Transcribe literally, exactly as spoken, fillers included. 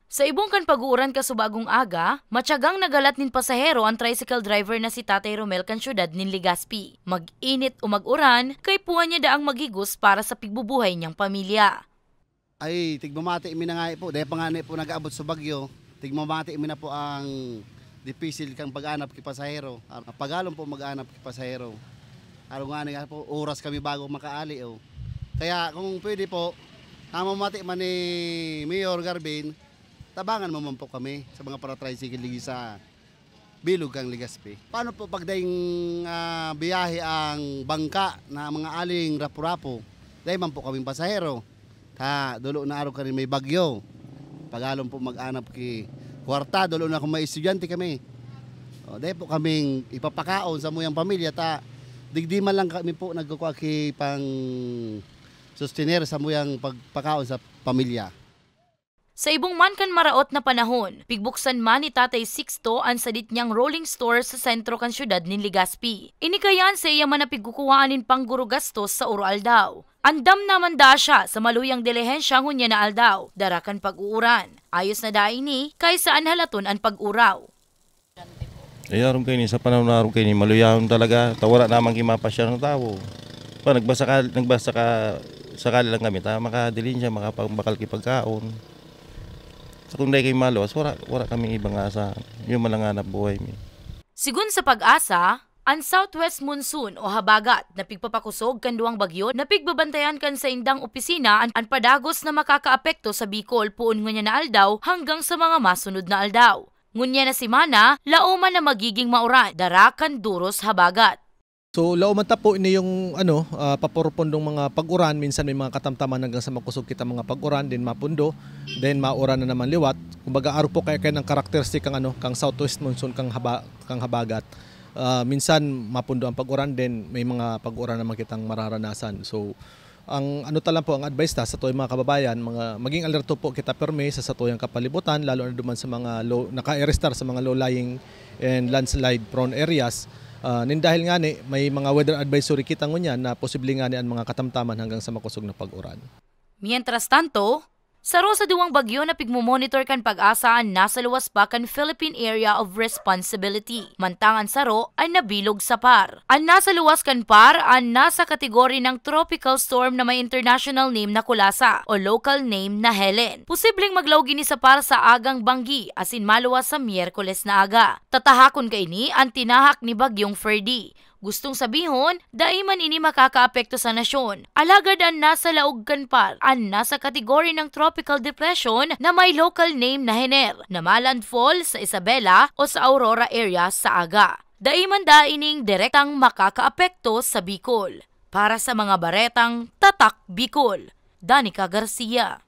Sa ibong kan pag-uuran kasubagong aga, matyagang naghalat nin pasahero an tricycle driver na si Tatay Romel kan siyudad nin Legazpi. Mag-init o mag-uran, kaipuhan niya daang maghigos para sa pigbubuhay niyang pamilya. Ay, tigmamati mi na nga po. Dahil pa nga ni po nag-aabot sa bagyo, tigmamati mi na po ang dipisil kang pag-anap ki pasahero. Ar-, pagalon po mag-anap ki pasahero. Araw nga ni nga po, oras kami bago makaali, oh. Kaya kung pwede po, namamati man ni Mayor Garvin, tabangan mo man po kami sa mga para-tricycle digi sa bilog kang Legazpi. Paano po pagdaing, ah, biyahe ang bangka na mga aling rapu-rapu? Dai man po kaming pasahero. Ta, dolo na arog kani may bagyo. Pagalon po mag-anap ki kwarta, dolo na kung may estudyante kami. O, dai po kaming ipapakaon sa muyang pamilya, ta digdi man lang kami po nagkukua ki pang sustener sa muyang pagpakaon sa pamilya. Sa ibong man kan maraot na panahon, pigbuksan man ni Tatay Sixto an sadit niyang rolling store sa sentro kan siyudad nin Legazpi. Ini kaiyan saiya man na pigkukuhaan nin panggurugastos sa uro-aldaw. Andam naman daa siya sa maluyang dilihensya ngunyan na aldaw, dara kan pag-uuran. Ayos na daa ini, kaysa an halaton an pag-uraw. Eh, arog kaini, sa panahon na arog kaini, maluyahon talaga, ta wara naman ki mapasyalan na tawo. Pa, nagbasa ka, nagbasa ka, sakali lang kami, ta makadilin siya, makapambakal ki pagkaon. Sa kung dai kami maluwas, wara, wara kaming ibang aasahan. Yun man lang hanap buhay mi. Sigon sa Pag-asa, an southwest monsoon o habagat na pigpapakosog kan duwang bagyo na pigbabantayan kan saindang opisina an, an padagos na makakaapekto sa Bicol poon ngunyan na aldaw hanggang sa mga masunod na aldaw. Ngunyan na semana, laoman na magiging mauran, dara kan duros habagat. So, laoman ta po ini yung, ano, ah, paporpondong mga pag-uran. Minsan may mga katamtaman hanggang sa makosog kita mga pag-uran, then mapundo, then mauran na naman liwat. Kumbaga, arog po kaya, kaya ng karakteristik kang, ano, kang southwest monsoon, kang haba-, kang habagat. Ah, minsan mapundo ang pag-uran, then may mga pag-uran naman kitang mararanasan. So, ang ano ta lang po, ang advice ta sa satuyang mga kababayan, mga, maging alerto po kita permi sa satuyang kapalibutan, lalo na duman sa mga low, naka-arestar sa mga low-lying and landslide-prone areas. Ah, nin dahil ngani, may mga weather advisory kita ngunyan na posible ngani an mga katamtaman hanggang sa makosog na pag-uran. Mientras tanto, saro sa duwang bagyo na pigmomonitor kan Pag-asa an nasa luwas pa kan Philippine Area of Responsibility, mantang an saro an nabilog sa PAR. An nasa luwas kan PAR an nasa kategorya ng tropical storm na may international name na Kulasa o local name na Helen. Posibleng maglaog ini sa PAR sa agang banggi asin maluwas sa Miyerkules na aga. Tatahakon kaini an tinahak ni Bagyong Ferdy. Gustong sabihon, dai man ini makakaapekto sa nasyon. Alagad an nasa laog kan PAR, an nasa kategorya ng tropical depression na may local name na Hener, na malandfall sa Isabela o sa Aurora area sa aga. Dai man daa ining direktang makakaapekto sa Bicol. Para sa mga baretang Tatak Bicol, Danica Garcia.